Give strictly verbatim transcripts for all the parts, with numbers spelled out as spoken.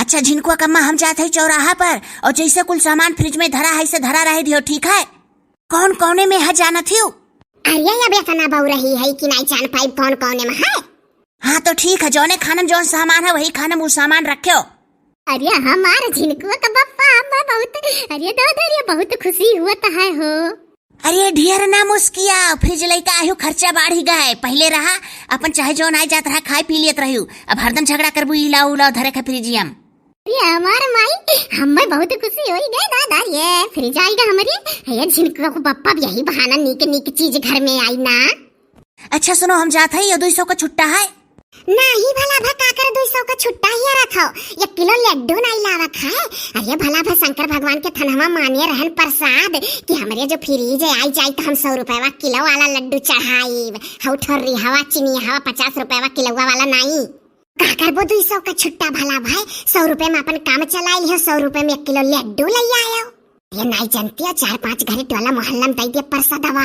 अच्छा झिनकुआ कम्मा, हम जात हई चौराहा पर, और जैसे कुल सामान फ्रिज में धरा है, ऐसे धरा रहे दियो, ठीक है? कौन कौने में है जानत हियो? अरे अब एतना बउरही है कि नाई जान पाइब कौन कौने में है। हाँ तो ठीक है, जौने खानम जौन सामान है वही खानम उ सामान रख्यो। अरे हमार झिनकुआ का बप्पा, हमें बहुत, अरे दादा, अरे बहुत खुशी हुआ तो है हो। अरे ढेर ना मुस्किया, फ्रिज लइका आयु, खर्चा बाढ़ी गए। पहिले रहा अपन चाहे जौन आइ जात रहा, खाइ पी लेत रह्यू, अब हरदम झगड़ा करबू, ई लाओ उ लाओ धरे के फ्रिजियम। अरे हमार माई, हमें बहुत खुशी होई गए दादा, ये फ्रिज आइगा हमरे। ये झिनकुआ को बप्पा, अब यही बहाना नीक नीक चीज घर में आई ना। अच्छा सुनो, हम जात है, ये दुई सौ का छुट्टा है। नाही भला भा काकर दुई सौ का छुट्टा ही रख हो, एक किलो लड्डू नाही लावत है। अरे भला भा शंकर भगवान के थनहवा माने रहन प्रसाद कि हमरे जो फ्रिज आई जाई तो हम सौ रुपयवा किलो वाला लड्डू चढ़ाई। हौ ठोर्री हवा, चीनी हवा, पचास रुपयवा किलोवा वाला नाही। का करबो दुई सौ का छुट्टा भला भाई, सौ रुपये में अपन काम चला लियो, सौ रुपये में एक किलो लड्डू ले आयो। ये नाई जनती है, चार पांच घरे टोला मोहल्ला में दे दिया प्रसादवा,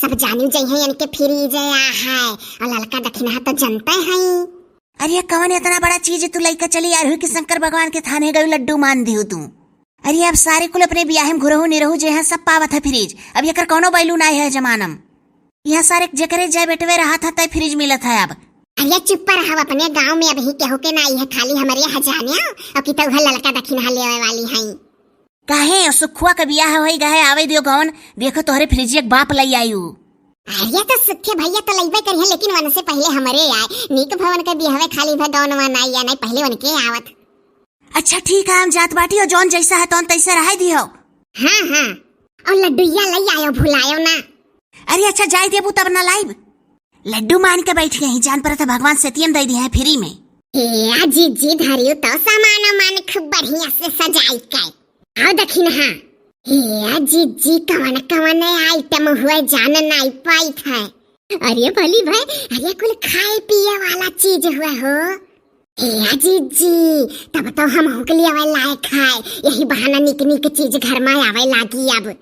सब जानी जइहे इनके फ्रिज आ है। और ललका दखिनहा तो जनते हैं। अरे कवन इतना बड़ा चीज तू लइका चली आ रही कि शंकर भगवान के थाने गयू लड्डू मान दियो तू। अरे अब सारे कुल अपने बियाहे में घुरहू निरहू जे हैं सब पावत है फ्रिज, अब एकर कौनो value नाई है जमानम। यहाँ सारे जेकरे जय बेटवे रहा था तय फ्रिज मिलत है अब। अरे चुप पर रहो, अपने गांव में अबही केहू के नाई है, खाली हमरे यहाँ जाने और कि तो वह ललका दखिनहा लेवे वाली है। काहे? और सुखुआ के बियाह होई गए, आवे दियो गवन, देखो तोहरे फ्रिजिया के बाप लई आयु। अरे तो सुखे भैया तो लइबे करिहे, लेकिन वन से पहले हमरे आए। नीक भवन के बियाहवे खाली भे गवन वन आई या नहीं, पहले उनके आवत। अच्छा ठीक है, हम जात बाटी और जौन जैसा है तौन तैसे रहे दियो। हाँ हाँ, और लड्डुइया लई आयो, भुलायो ना। अरे अच्छा जाए देबू तब ना लाइब। लड्डू मान के बैठ गई, जान परत है भगवान सेतियम दे दिया है फ्री में। हे आ जीजी धरियो तो सामान उमान खूब बढ़िया से सजाई के। आओ दखिनहा। हे आ जीजी कवन कवन आइटम हुए जान नाई पाइत है। अरे भली भाई, अरे कुल खाए पिए वाला चीज हुए हो। हे आ जीजी, तब तो हम के लिए आवे लायक है, यही बहाना निक निक चीज घर में आवे लागी अब।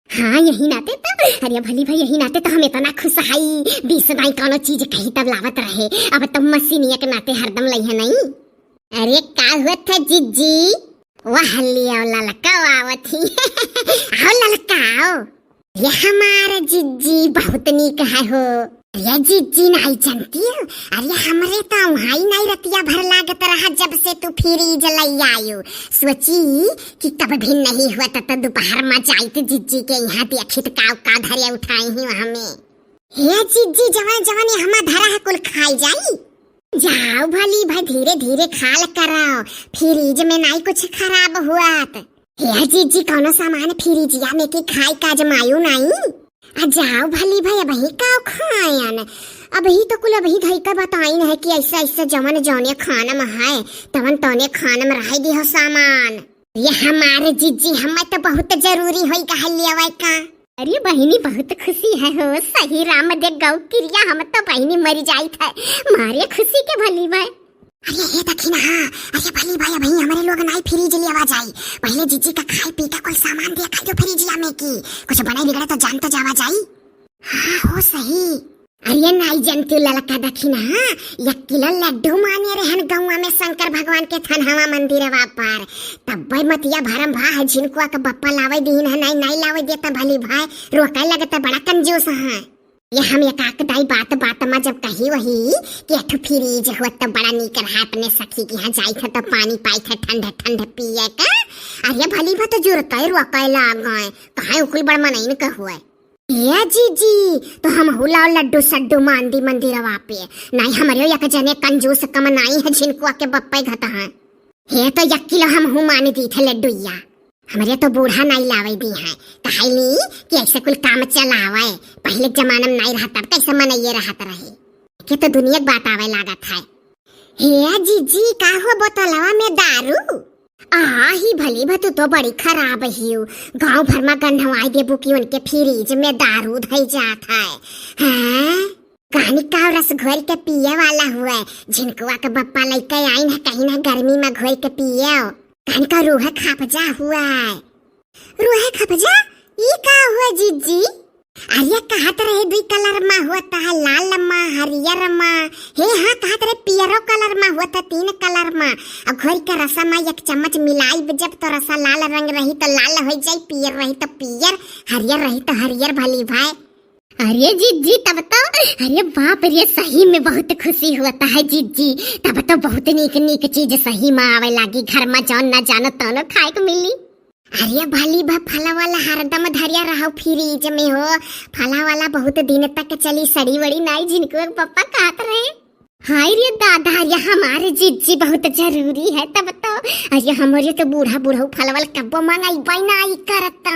हाँ यही नाते तो, अरे भली भाई यही नाते तो हम इतना खुश हई, बीस दाई कौनो चीज कही तब लावत रहे, अब तो मशीनिया के नाते हरदम लइहे नहीं। अरे का हुअत है जीजी? वाह लिया ललका आवत ही। आओ ललका आओ। ये हमार जीजी बहुत नीक है हो। ये जीजी नाई जनती हो? अरे हमरे तो वहाँ ही नाई रतिया भर लागत रहा जब से तू फ्रिज लई आयो। सोची कि तब भी नहीं हुआ तो, तो दोपहर में जाइत जीजी के यहाँ देखित का का धरे उठाई ही वहाँ में। हे जीजी जवन जवन हमा धरा है कुल खाई जाई। जाओ भली भाई धीरे धीरे खाल कराओ, फ्रिज में नाई कुछ खराब हुआत। हे जीजी कौनो सामान फ्रिजिया में की खाई का जमायु नाई। आ जाओ भली भाई अबही का खायन, अबही तो कुल अबही धई का बताइन है कि ऐसा ऐसा जवन जौने खानम है तवन तौने खानम रह दिहो सामान। ये हमारे जीजी हमें तो बहुत जरूरी होई कहल लेवे का। अरे बहिनी बहुत खुशी है हो, सही राम दे गौ किरिया हम तो बहिनी मरी जाइत है मारे खुशी के भली भाई। अरे हे दखिनहा, अरे भली भाई अबही हमरे लोग नाई फ्रिज लेवा जाई, पहले जीजी का खाए पी का कोई सामान देखा जो फ्रिजिया में की कुछ बने बिगड़े तो जान तो जावा जाई। हाँ हो सही। अरे नाई जनती ललका दखिनहा, एक किलो लड्डू माने रहन गौवा में शंकर भगवान के थनहवा मंदिरवा पर, तब्बे मतिया भरम भा है झिनकुआ के बप्पा लावे दीन है, नाई नाई लावे देता भली भाई, रोके लगता बड़ा कंजूस है। ये हम एक आक दाई बात बात में जब कही वही कि एठो फ्रिज हुआ तो बड़ा नीक रहा, अपने सखी के यहाँ जाइत है तो पानी पाइत है ठंड ठंड पिए का। अरे भली भा तो जुरते रोके लागे, कहाँ उकुल बड़ मनइन का हुए। ए जीजी, तो हमहू लाओ लड्डू सड्डू मांदी मंदिरवा पे। नाई हमरे एक जने कंजूस कम नाई है झिनकुआ के बप्पे घत हैं। हे तो एक किलो हमहू मान दी थे लड्डुइया। हमरे तो बूढ़ा नाई लावे दी है। कहाई कि ऐसे कुल काम चलावे। पहले के जमाना में नाई रहता, कैसे मनइये रहत रहे। के तो दुनिया के बात आवे लागत है। हे जीजी, का हो बोतलवा में दारू? आ ही भली भा, तू तो बड़ी खराब हियो। गांव भर में गन्हवाई देबू कि उनके फ्रिज में दारू धई जात है। हैं? कहनी का रस घोर के पिए वाला हुए, झिनकुआ के बप्पा लइके आइन है, कहीं ना गर्मी में घोर के पिए। कहनी का रूह खापजा हुए। रूह खापजा? ई का हुए जीजी? अरे कहत रहे दुई colour मा होत है, लाल मा, हरियर मा, हे हाँ कहत रहे पियरो colour मा होत है, तीन colour मा। अब घोर के रसा मा एक चम्मच मिलाइब जब तो रसा लाल रंग रही तो लाल होइ जाई, पियर रही तो पियर, हरियर रही तो हरियर भली भाई। अरे जिज्जी तब तो, अरे बाप रे, सही में बहुत खुशी होत है जिज्जी। तब तो बहुत नीक नीक चीज सही मा आवे लागी घर मा, जौन ना जानो तौनो खाए के मिली। अरे भली भा फलवा ला हरदम धरिया रहो fridge में हो, फलवा ला बहुत दिन तक चली, सड़ी वड़ी नाई, झिनकुआ के पप्पा कहत रहे। हाय रे दादा, अरे हमारे जिज्जी बहुत जरूरी है तब तो। अरे हमरे तो बूढ़ा बूढ़ऊ फलवा ला कब्बो मंगाई पाई नाई करता,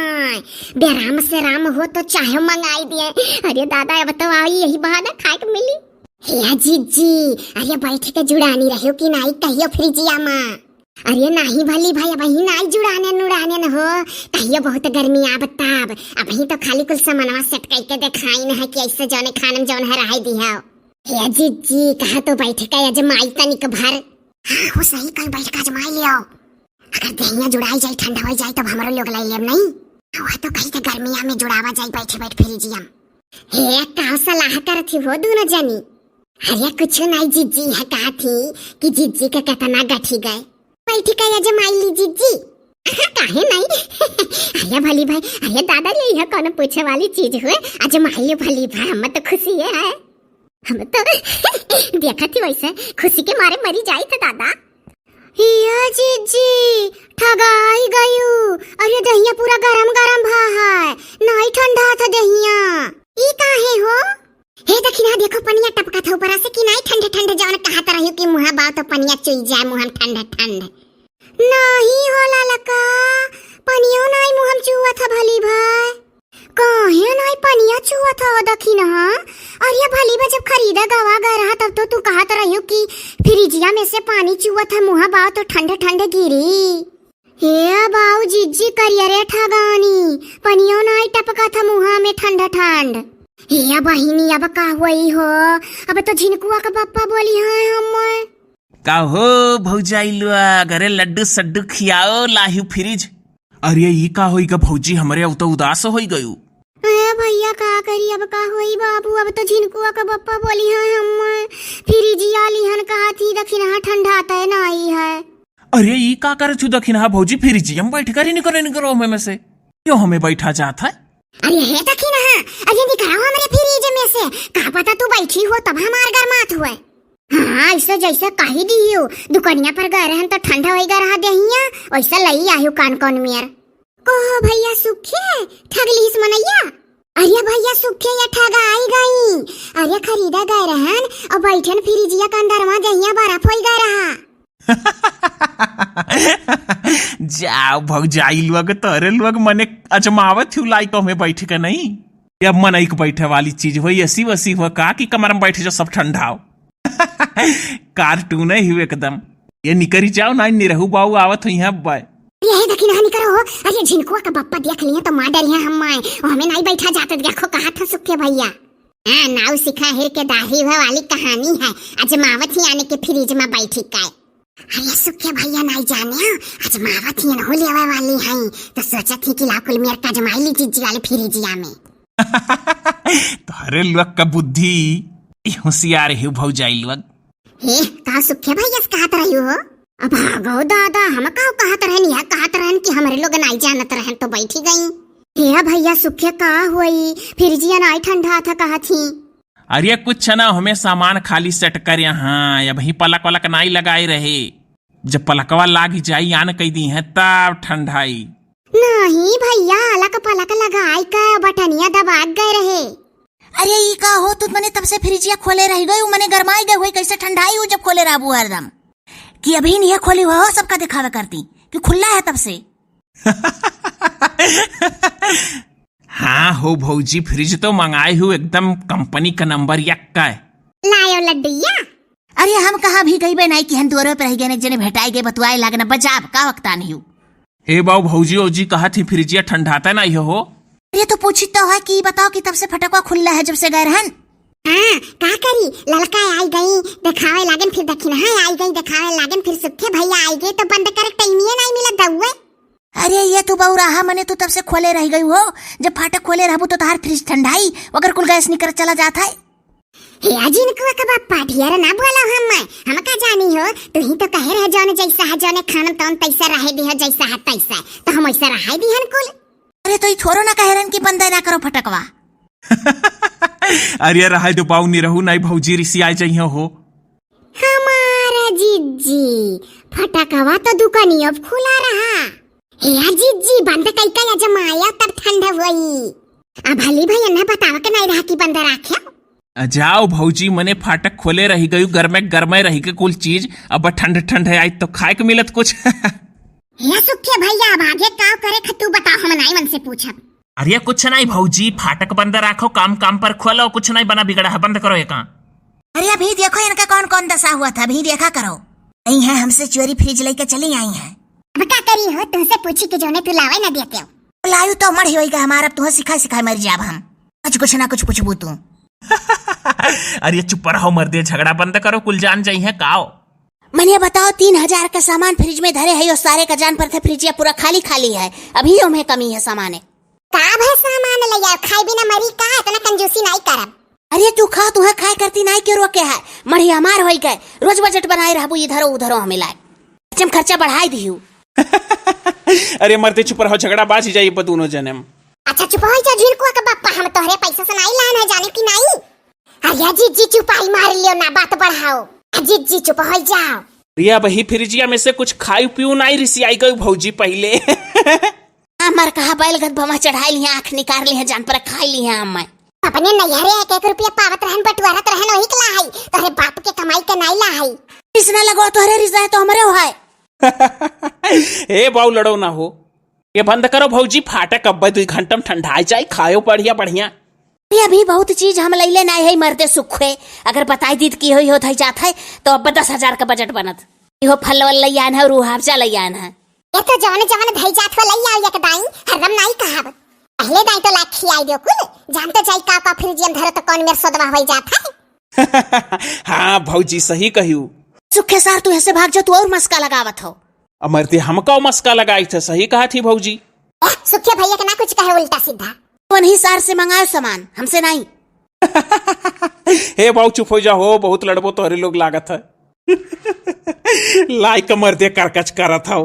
बेराम से राम हो तो चाहे मंगाई दिए। अरे दादा अब तो आई यही बहाना खाए के मिली। हे जिज्जी, अरे बैठ के जुड़ानी रहो कि नाई कहियो फ्रिजिया मा। अरे नाही भली भाई, अबही नाही जुड़ाने नुड़ाने न हो, कहियो बहुत गर्मी आब तब, अबही तो खाली कुल सामानवा set कइके देखाइन है कि ऐसे जौने खानम जौन है रहाई दिहो। हे जिज्जी, कहा तो बैठ के अजमाई तनिक भर। हाँ हो सही कही, बैठ के अजमाई लियो। अगर देहिया जुड़ाई जाई, ठंडा होइ जाई तब हमरो लोग लाई लेब नहीं। हाँ तो कही के गर्मिया में जुड़ावा जाई बैठे बैठ फ्रिजिया मा। हे का सलाह करत ही हो दोनों जनी? अरे कुछ नहीं जिज्जी, है कहा थी कि जिज्जी के कितना गठी गए। बैठ के अजमाई ली जिज्जी। काहे नहीं? अरे भली भाई, अरे दादा रे, यह कौन पूछे वाली चीज हुए? अजमाई ली भली भाई, हम तो खुशी है, है। हम तो देखा थी वैसे खुशी के मारे मरी जाई थे दादा। हिया जिज्जी, ठगाई गयू। अरे दहिया पूरा गरम गरम भा है, नहीं ठंडा था दहिया। ई काहे हो? हे दखिनहा, देखो पनिया टपकत है ऊपरा से कि नाई ठंडे ठंडे, जौन कहत रही कि मुँहा बाव तो पनिया चुई जाए मुँहम ठंडे ठंडे। नाहीं हो ललका, पनियो नाई मुँहम चुअत है भली भाई। काहे नाई पनिया चुअत है दखिनहा? अरे भली भाई जब खरीदे गवा गए रहा तब तो तू कहत रही कि फ्रिजिया में से पानी चुअत है मुँहा बाव तो ठंडे ठंडे गिरी। हे बाऊ जिज्जी करिया रे ठगानी, पनियो नाई टपकत ह मुँहा में ठंड ठंड। हे बहिनी अब का होई हो, अब तो झिनकुआ के बप्पा बोली हैं हम। का हो भौजाई लोग, अरे लड्डू सड्डू खियाओ लाहियो फ्रिज। अरे ई का होई गा भौजी, हमरे अब तो उदास होई गयू। ए भैया का करी, अब का होई बाबू, अब तो झिनकुआ का बप्पा बोली हैं हम फ्रिजिया लिहन कहा थी दखिनहा ठंडाते नाई है। अरे ई का करत हू दखिनहा भौजी, फ्रिजिया में बैठ कर ही निकरो, निकरो हमें में से। क्यों हमें बैठा जात है? अरे हे दखिनहा, अरे निकरो हमरे फ्रिज में से, का पता तू बैठी हो तब हमार गरमात हुए। हाँ, ऐसे जैसे कही दियो, दुकनिया पर गए रहन तो ठंडा होई गए रहा देहिया, वैसे लई आयु कान कौन मेर। कहो भैया सुखे, ठग लिहिस मनैया। अरे भैया सुखे या ठगाई गई। अरे खरीदा गए रहन और बैठन फ्रिजिया के अंदर में देहिया बर्फ होई गए रहा। जाओ भौजाई लोग, तोरे लोग मने अजमावत हू लाई कहूँ बैठ के नहीं। ये अब मनई के बैठे वाली चीज हो, एसी वसी हो का कि कमर में बैठे जो सब ठंडाओ। कार्टून है हू एकदम। ये निकरी जाओ ना, निरहू बाऊ आवत हो यहाँ बाय। यही दखिनहा निकरो हो। अरे झिनकुआ का बप्पा देख लिए तो मार डरिया हम माए। ओ हमें नहीं बैठा जाते, देखो कहा था सुखे भैया। हाँ, नाव सिखा हेर के दाढ़ी हुआ वाली कहानी है। अजमावत ही आने के फ्रिज में बैठी काय। अरे सुखे भैया नहीं जाने हो, अजमावत ही हो लेवे वाली है। तो सोचत ही कि लाकुल मेर का अजमाई ली जिज्जी वाले फ्रिजिया में। तोहरे लोग का बुद्धि, ई होशियार है भौजाई लोग। हे, का सुखे भैया से कहत रही हो? अब भागो दादा, हम का कहत रहन, यह कहत रहन कि हमरे लोग नाई जानत रहन तो बैठी गई। हे भैया सुखे का होई, फ्रिजिया नाई ठंडा था कहत ही। अरे कुछ ना, हमें सामान खाली set करे हाँ, अबही पलक वलक नाई लगाए रहे। जब पलकवा लाग जाई आन कई दी है तब ठंडाई। नहीं भैया, अलक पलक लगाई का बटनिया दबा गए रहे। अरे ई का हो, तू मने तब से फ्रिजिया खोले रह गई, मने गरमाई गए हुई, कैसे ठंडाई हो जब खोले रहबू हरदम। कि अभी नहीं खोली हो, सबका दिखावे करती कि खुला है तब से। हाँ हो भौजी, फ्रिज तो मंगाए हूँ एकदम कंपनी का नंबर एक का है। लायो लड्डुइया। अरे हम कहाँ भी गई बे नहीं कि हम दुआरे पर रह गए, एक जने भेटाई गए, बतुआए लागना बजाब का वक्ता नहीं हूँ। हे बाऊ भौजी ओजी कहा थी फ्रिजिया ठंडाता नहीं हो। अरे तो पूछी तो है कि बताओ कि तब से फटकवा खुल्ला है जब से गए रहन। हाँ, का करी, ललका आई गई, देखावे लागन, फिर दखिनहा आई गई, देखावे लागन, फिर सुखे भैया आई गए, तो बंद करे टाइमिये नहीं मिला दउए। अरे ये तू पौराहा मने तू तब से खोले रह गई हो। जब फाटक खोले रहबू तो तहार फ्रिज ठंडाई, अगर कुल गैस निकर चला जात है। हे अजिन कुआ का बापा, ढेर ना बोला हम, हमका जानी हो, तू ही तो कहे रहे जौन जैसा है, जौने खान तौन तैसा रहे दिहो, जैसा है तैसा, तो हम ऐसा रहे दिहन कुल। अरे तो ई थोरो ना कहे रहन कि बंद ना करो फटकवा। अरे रहाई दो बाऊ, निरहू नाई भौजी रिसियाई जइहो हो। हमारा जिज्जी, फटकवा तो दुकानी अब खुला रहा। हे जिज्जी, बंद कई कई जमाया तब ठंड होई। अब हली भैया ना बतावा के नाई रहा कि बंद राख्या। आ जाओ भौजी, मने फाटक खोले रही गयू, गरमे गरमे रही के कुल चीज, अब ठंड ठंड है आई तो खाए के मिलत कुछ। हे सुखे भैया, अब आगे का करे ख तू बताओ, हम नाई मन से पूछब। अरे कुछ नहीं भौजी, फाटक बंद राखो, काम काम पर खोलो, कुछ नहीं बना बिगड़ा है, बंद करो ये काम। अरे अभी देखो इनका कौन कौन दशा हुआ था, अभी देखा करो। आई है हमसे चोरी फ्रिज लेके चली आई है। अब का करी हो, तुमसे पूछी कि जौने तू लावे ना देते हो। लायू तो मर ही होई गए हमारा, अब तुह सिखाए सिखाए मर जाब हम। आज कुछ ना कुछ पूछबू तू। अरे चुप रहो मर्दे, झगड़ा बंद करो, कुल जान जाई है काओ। मने बताओ, तीन हजार का सामान फ्रिज में धरे है, यो सारे का जान पर थे फ्रिजिया पूरा खाली खाली है, अभी यो में कमी है सामान है। का भे सामान ले आओ, खाई बिना मरी का, इतना कंजूसी नहीं करब। अरे तू खा, तुहे खाए करती नाई के रोके है, मढ़ी हमार होई गए, रोज बजट बनाए रहबू इधरो उधरो हमें लाए, चम खर्चा बढ़ाई दिहू। अरे मर्दे चुप रहो, झगड़ा बाज ही जाई अब दोनों जने में। अच्छा चुप हो जा झिनकुआ के बापा, हम तोहरे पैसा से नाई लान है जाने की नाई। अरे जिज्जी चुपाई मार लियो ना, बात बढ़ाओ। जिज्जी चुप हो जाओ। अरे अब ही फ्रिजिया में से कुछ खाई पीऊ नाई रिसियाई गई भौजी पहले। हमार कहा बैल गद भमा चढ़ाई लिहे, आँख निकाल लिहे, जान पर खाई लिहे हम। अपने नैहरे एक एक रुपया पावत रहन, बटुआरत रहन, वही के ला है, तोहरे बाप के कमाई के नाई ला है। इसना लगो तोहरे रिसाए तो हमरे हो है। ए बाऊ लड़ो ना हो, ये बंद करो भौजी, फाटक अब्बे दुई घंटा में ठंडाई जाए, खायो बढ़िया बढ़िया। अभी, अभी बहुत चीज हम लैले नाई है मर्दे सुखे, अगर बताई दीत की होई होत है जात है तो अब दस हजार का बजट बनत। इहो फल वल लैयान है, रूह अफजा लैयान है। ये तो जवन जवन धई जात हो लैया एक दाई, हरदम नाई कहब। पहले दाई तो लाग खियाई दियो कुल, जान तो जाई का का फ्रिजियम धरो तो कौन मेर सोदवा होई जात है। हाँ भौजी सही कहियो। सुखे सार तू ऐसे भाग जा, तू और मस्का लगावत हो। अमरते हमका मस्का लगाई थे, सही कहा थी भौजी। ए, सुखे भैया के ना कुछ कहे उल्टा सीधा। वनही सार से मंगायो सामान, हमसे नाई। हे बाऊ चुप हो जा हो, बहुत लड़बो तोहरे लोग लागत है। लाई कमर दे करकच करत हो।